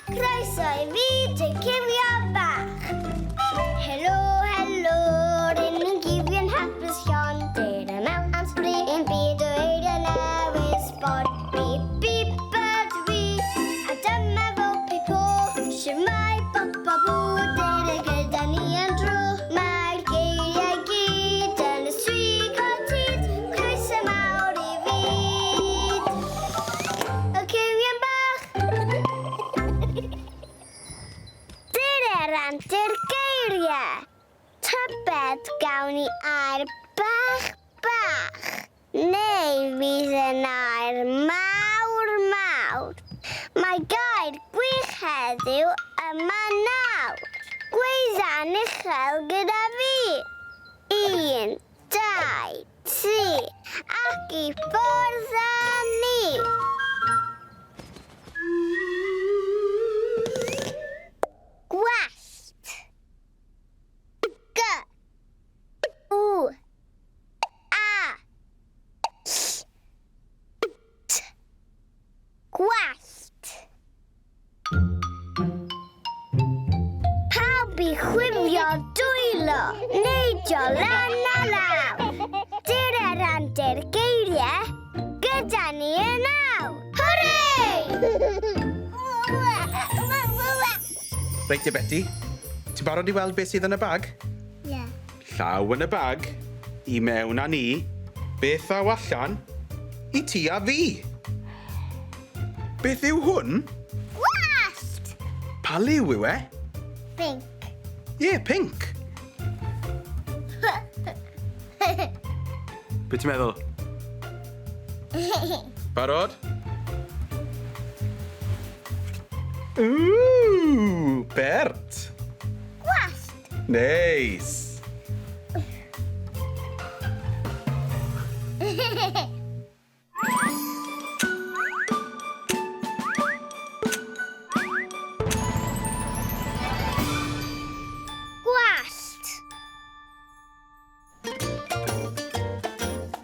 Croeso i fyd y cywion bach! Helo, helo, rŷn ni'n gywion hapus llon. Dere mewn am sbri i'n byd o eiriau newydd sbon. Bip, bip ydw i, a dyma fo Pipo. Shwmae bop a bw, dere gyda ni am dro. Mae'r geiriau gyd yn y swigod hud. Croeso mawr i fyd y cywion bach. Dyre'r antur geiriau. Tybed gawn ni air bach bach, neu fydd yn air mawr mawr? Mae gair gwych heddiw yma nawr. Gweidda'n uchel gyda fi. Un, dau, tri, ac i ffwrdd â ni! Gwallt. G. U. A. Ll. T. Gwallt. Pawb i chwifio dwylo, neidio lan a lawr. Dyr yr antur geiriau, gyda ni yn awr. Hwrê! Reit te Beti, ti'n barod i weld beth sydd yn y bag? Ie. Yeah. Llaw yn y bag, i mewn â ni, beth ddaw allan, i ti a fi. Beth yw hwn? Gwallt! Pa liw yw e? Pinc. Ie, yeah, pinc. Be ti'n meddwl? Barod? Ooh, Bert! Gwallt! Neis! Gwallt!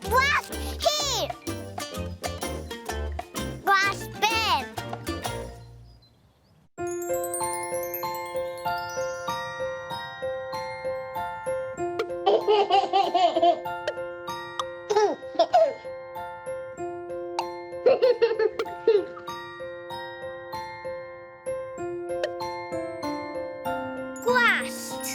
Gwallt hir! Gwallt byr! Gwallt.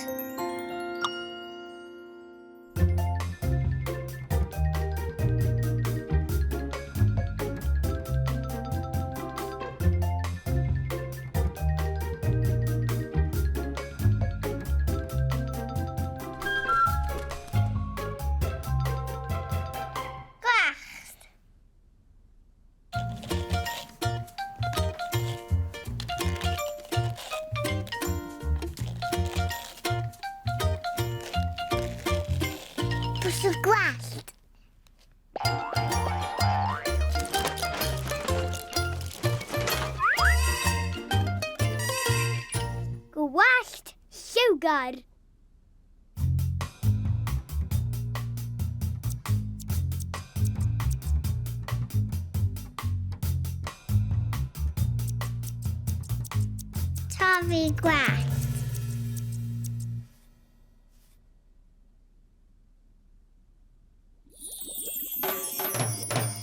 Gwallt. Brwsio'r gwallt. Gwallt lliwgar. Torri gwallt.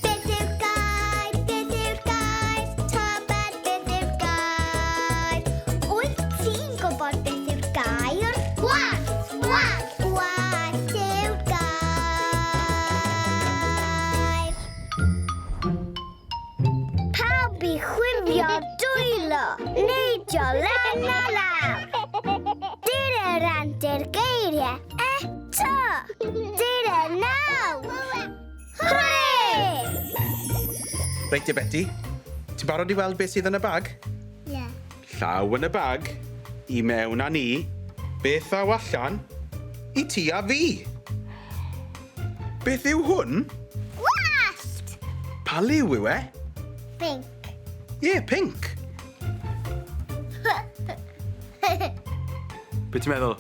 Beth yw'r gair? Beth yw'r gair? Tybed beth yw'r gair? Wyt ti'n gwybod beth yw'r gair? Gwallt! Gwallt! Gwallt yw'r gair. Pawb i chwifio dwylo, neidio lan a lawr. Dyr yr antur geiriau eto. Dyr y nawr. Hwrê! Reit te Beti, ti'n barod i weld beth sydd yn y bag? Ie. Yeah. Llaw yn y bag, i mewn â ni, beth ddaw allan, i ti a fi. Beth yw hwn? Gwallt! Pa liw yw e? Pinc. Ie, yeah, pinc. Be ti'n meddwl?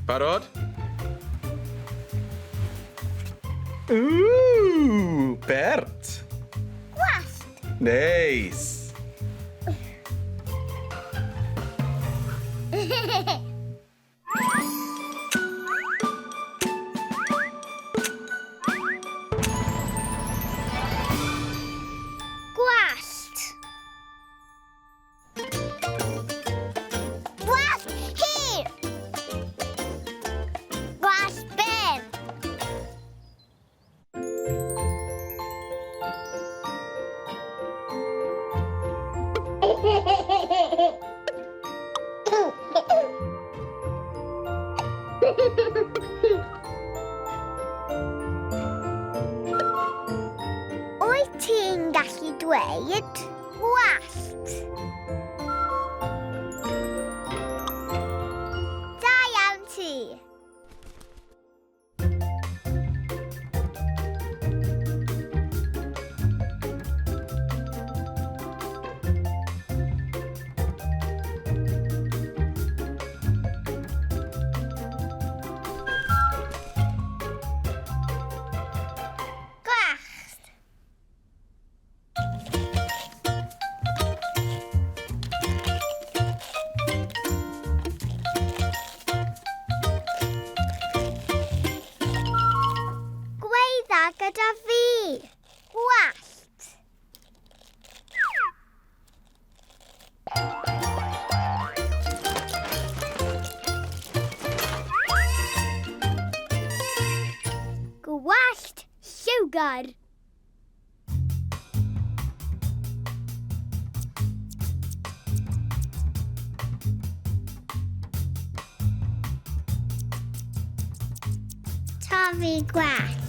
Barod? Ooh, Bert! Gwallt! Neis! Gwallt. Gwallt hir. Gwallt byr. Wyt ti'n gallu dweud gwallt? Da iawn ti! Gwallt. Gweidda gyda fi. Gwallt. Gwallt lliwgar. Torri gwallt.